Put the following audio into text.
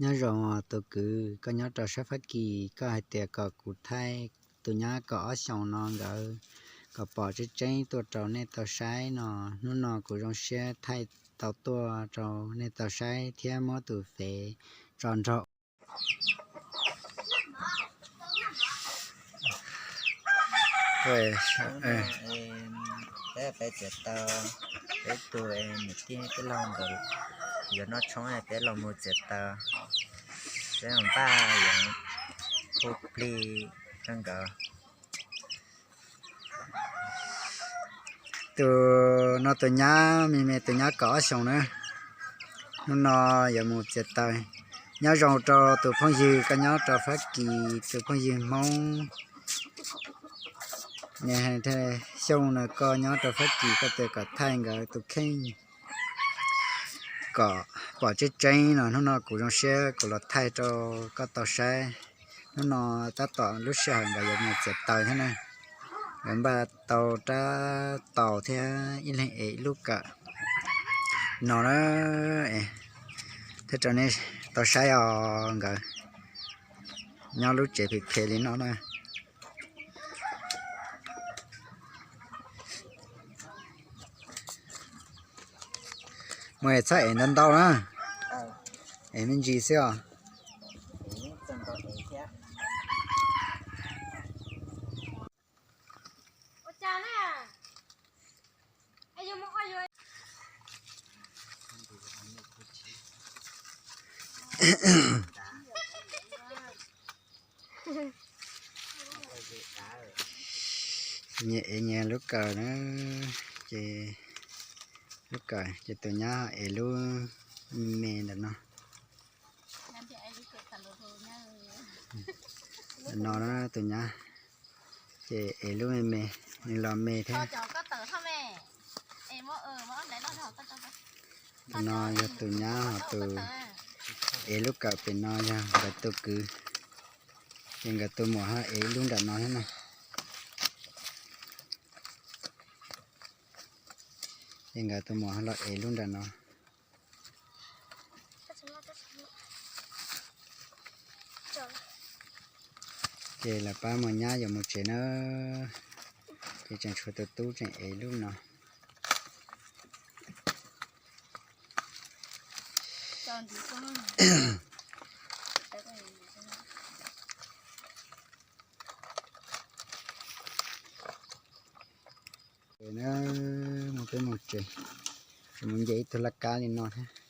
Nyob zoo tus kwv, koj nyob rau sab Fab Kis, koj hais tias kom kuv thaij tus nyab kaum ob xyoos no nkawd kom pom tseeb tseeb tuaj rau nej tau saib no. Hnub no kuv zoo siab thaij tau tuaj rau nej tau saib thiab muab tus fev tso nrog. Peb peb txiav taws, peb tus niam tij peb laug nkawd yuav noj tshoob, peb los mus txiav taws, peb mus npaj yuav hu plig rau nkawd. Tus no tus nyab me me, tus nyab kaum ob xyoos na, hnub no yuav mus txiav taws. Nyob zoo rau tus phooj ywg koj nyob rau Fab Kis, tus phooj ywg Hmoob. Xyooj no koj nyob rau Fab Kis, koj tias kom thaij nkawd tus kheej kom pom tseeb tseeb no, hnub no kuv zoo siab kuv los thaij rau koj tau saib. Hnub no tab tom lub sij hawm nkawd yuav mus txiav taws thiab na, nkawd npaj tau rab taus thiab ib leeg ev ib lub kawm no na, thiab rau nej tau saib os. Nkawd nyob lub tsev phem phem li no na. Mus es txhob ev ntau ntau na, ev me ntsis xwb os. Nyias ev nyias lub kawm na, ces lub kawm ces tus nyab ev lub me ntawm no. Ntawm no na tus nyab ces ev lub me me, nws los me thiab. Tus no yog tus nyab, ho tus ev lub kawm pem no yog nkawd tus kwv. Ces nkawd tus muam ho ev ib lub nram no thiab na. Ces nkawd tus muam ho los ev lub nram no. Ces lawv pab mus nyab yuav mus tsev na, ces tseem tshuav tus tub tseem ev lub no. Ces na, mus peb mus tsev, tseem mus nce ib tug laj kab li no thiab.